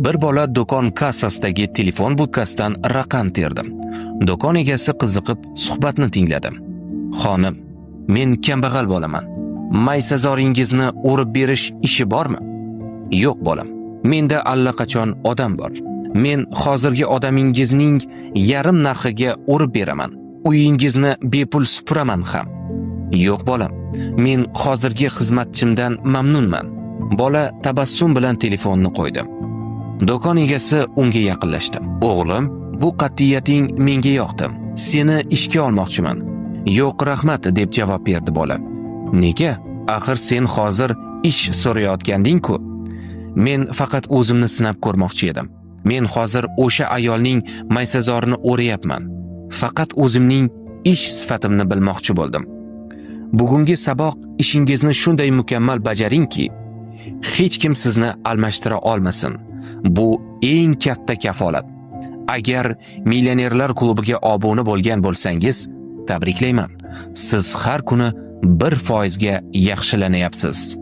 Bir bola do'kon kassasidagi telefon budkasidan raqam terdi. Do'kon egasi qiziqib suhbatni tingladi. "Xonim, men kambag'al bolaman. Maysazoringizni o'rib berish ishi bormi?" "Yo'q, bolam. Menda allaqachon odam bor. Men hozirgi odamingizning yarim narxiga o'rib beraman. Uyingizni bepul supuraman ham." "Yo'q, bolam. Men hozirgi xizmatchimdan mamnunman." Bola tabassum bilan telefonni qo'ydi. Do'kon egasi unga yaqinlashdi. "O'g'lim, bu qat'iyating menga yoqdi. Seni ishga olmoqchiman." "Yo'q, rahmat", deb javob berdi bola. "Nega? Axir sen hozir ish so'rayotganding-ku." "Men faqat o'zimni sinab ko'rmoqchi edim. Men hozir o'sha ayolning maysazorini o'rayapman. Faqat o'zimning ish sifatimni bilmoqchi bo'ldim." Bugungi saboq: ishingizni shunday mukammal bajaringki, hech kim sizni almashtira olmasin. Bu eng katta kafolat. Agar Millionerlar klubiga obuna bo'lgan bo'lsangiz, tabriklayman. Siz har kuni 1% ga yaxshilanyapsiz.